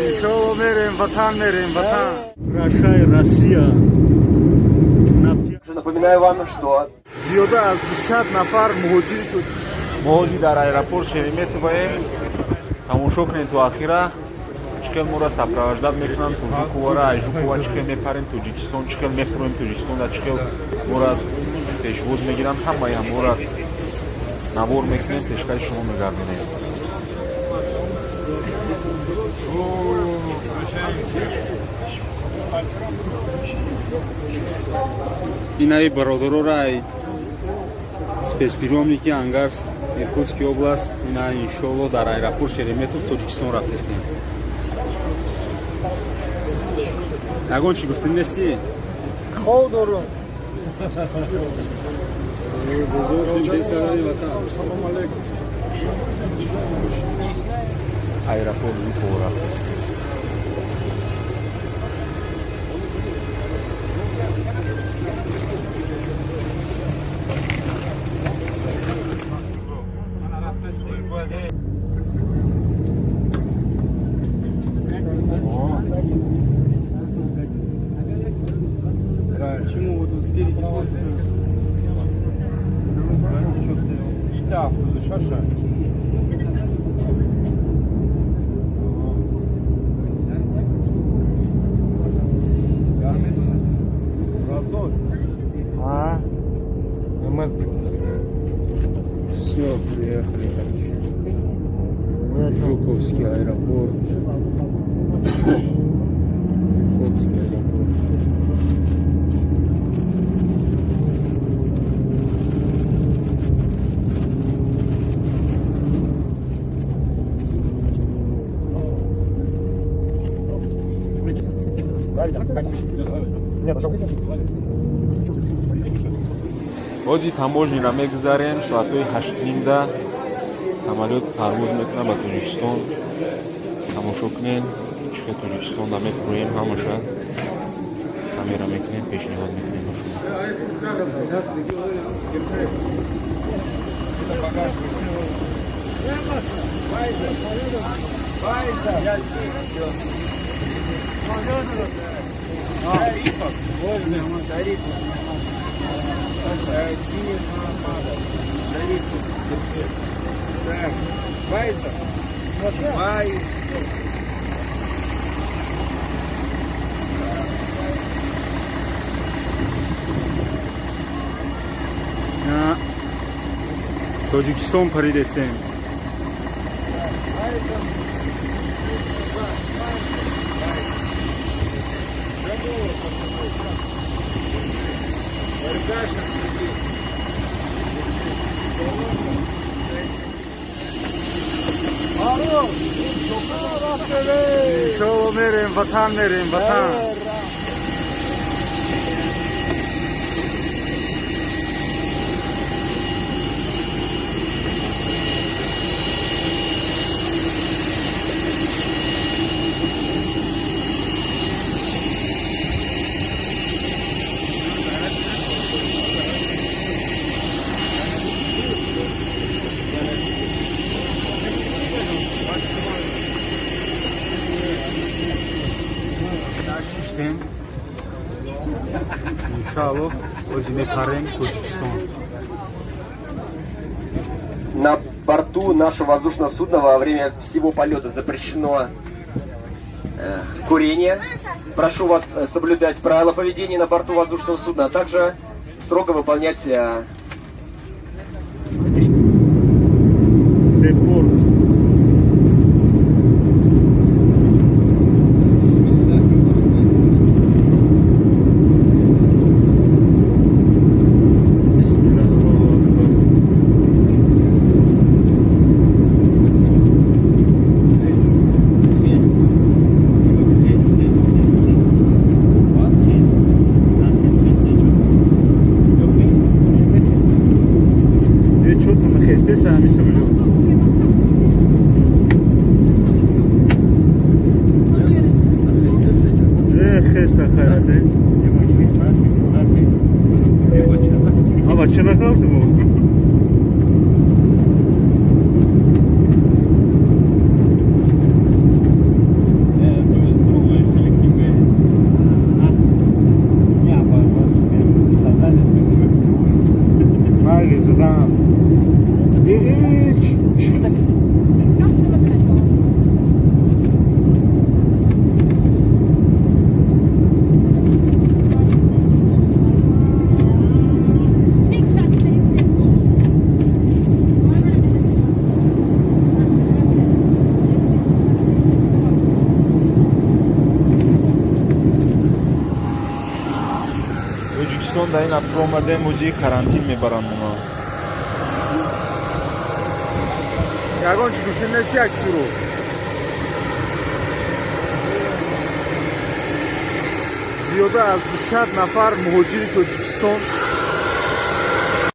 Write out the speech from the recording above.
Иншоалло мерем, ватан мерем, ватан. Прощай, Россия. Напоминаю вам, что зиёда аз 200 нафар муҳоҷири мо ҳозир дар аэропорт Шереметьевоем. Тамошо кунед то ахира, чӣ хел моро сопровождать мекунанд то Жуковара, ай Жукова чӣ хел мепарем Тоҷикистон, чӣ хел мефуроем Тоҷикистонда, чӣ хел моро пешвоз мегиранд. Ҳамаи ҳамора навор мекунем, пешкаши шумо мегардонем. Инаи бародарора ай спецприёмники Ангарск, Иркутский област, ина иншоалло дар аэропорт Шереметьево Тоҷикистон рафтестем. Ягон чӣ гуфтӣ нестӣ? Хов дорум. Салом алейкум. Аэропорт Жуково рафтестем. Все, приехали, короче. Жуковский аэропорт. Жуковский аэропорт. Ҳозир таможниро мегузарем, соатҳои 8:30 самолёт парвоз мекунад ба Тоҷикистон. Тамошо кунем, чӣ хел Тоҷикистонда мефуроем, ҳамаша камера мекунем, пешниҳод мекунем ба шумо. Тоҷикистон паридестем. Иншоалло мерем, ватан мерем, ватан. Иншоалло ҳозир мепарем Тоҷикистон. На борту нашего воздушного судна во время всего полета запрещено курение. Прошу вас соблюдать правила поведения на борту воздушного судна, а также строго выполнять Депорт. Ина фуромадем, ози карантин мебаранд мона. Ягон чӣ гуфтем нест, як суру. Зиёда аз 200 нафар муҳоҷири Тоҷикистон